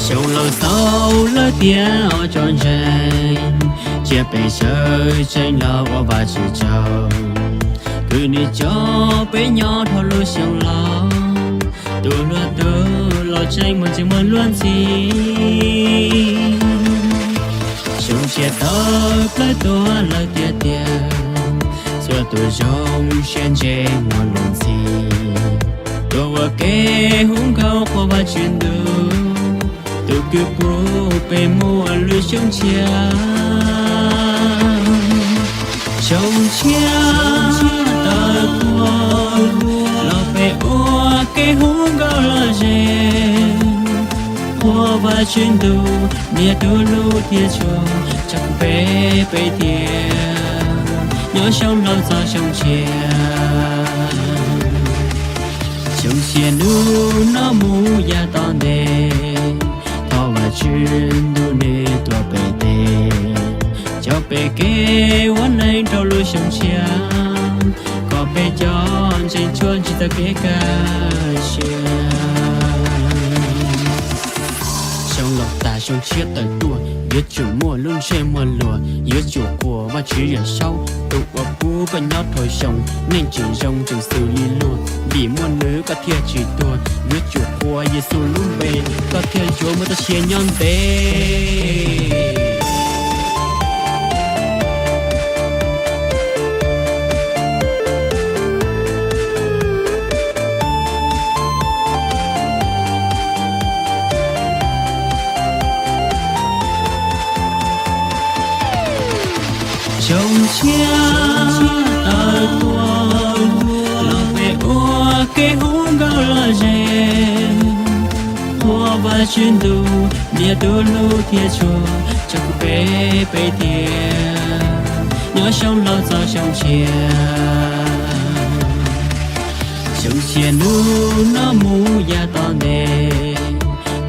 Xyoo laus xaus lawm tiag os tsoom ntseeg, cia peb sawv tsees los ua Vajtswv tsaug. Kwv Nws coj peb nyob dhau lub xyoo laus, tus hluas tug laus tseem muaj ntsis muaj luag ntxhi. Xyoo tshiab tawm plawg tuaj lawm tiag tiag, txhua tus zoo siab ntse muaj luag ntxhi. Tuaj ua kev hu nkauj qhuas Vajtswv ntuj, tus kwv pub peb muaj lub xyoo tshiab. Xyoo tshiab tawm tuaj los peb ua kev hu nkauj lom zem, qhuas Vajtswv ntuj, nias tus hlub thiab tshua, tsa peb peb tiag, nyob xyoo laus txog xyoo tshiab. Xyoo tshiab hnub no mus yav tom ntej, thov Vajtswv ntuj nws tuaj pem tes, coj peb kev ua neej rau lub xyoo tshiab, kom peb cov ntseeg tshuaj ntsib txoj kev kaj siab. Xyoo laus tas xyoo tshiab tawm tuaj, yuav tsum muaj lub ntsej muag luag, yuav tsum qhuas Vajtswv yawm saub, tus uas pub koj nyob dhau xyoo. Neej tseem zoo tseem xws li luag, vim muaj nws koj thiaj tsis tuag. Yuav tsum qhuas Yexus lub npe, koj thiaj yuav muaj txoj sia nyob ntev. Xyoo tshiab tawm tuaj los peb ua kev hu nkauj lom zem, qhuas Vajtswv ntuj, nias tus hlub thiab tshua, tsa peb peb tiag, nyob xyoo laus txog xyoo tshiab. Xyoo tshiab hnub no mus yav tom ntej,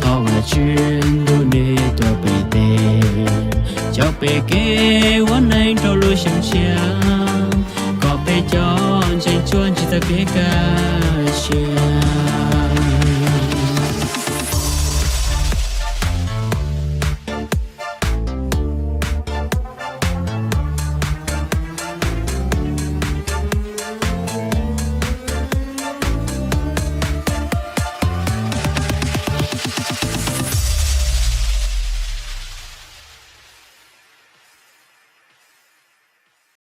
thov Vajtswv ntuj nws tuaj pem tes, coj peb kev ua neej rau lub xyoo tshiab, kom peb cov ntseeg tshuaj ntsib txoj kev kaj siab.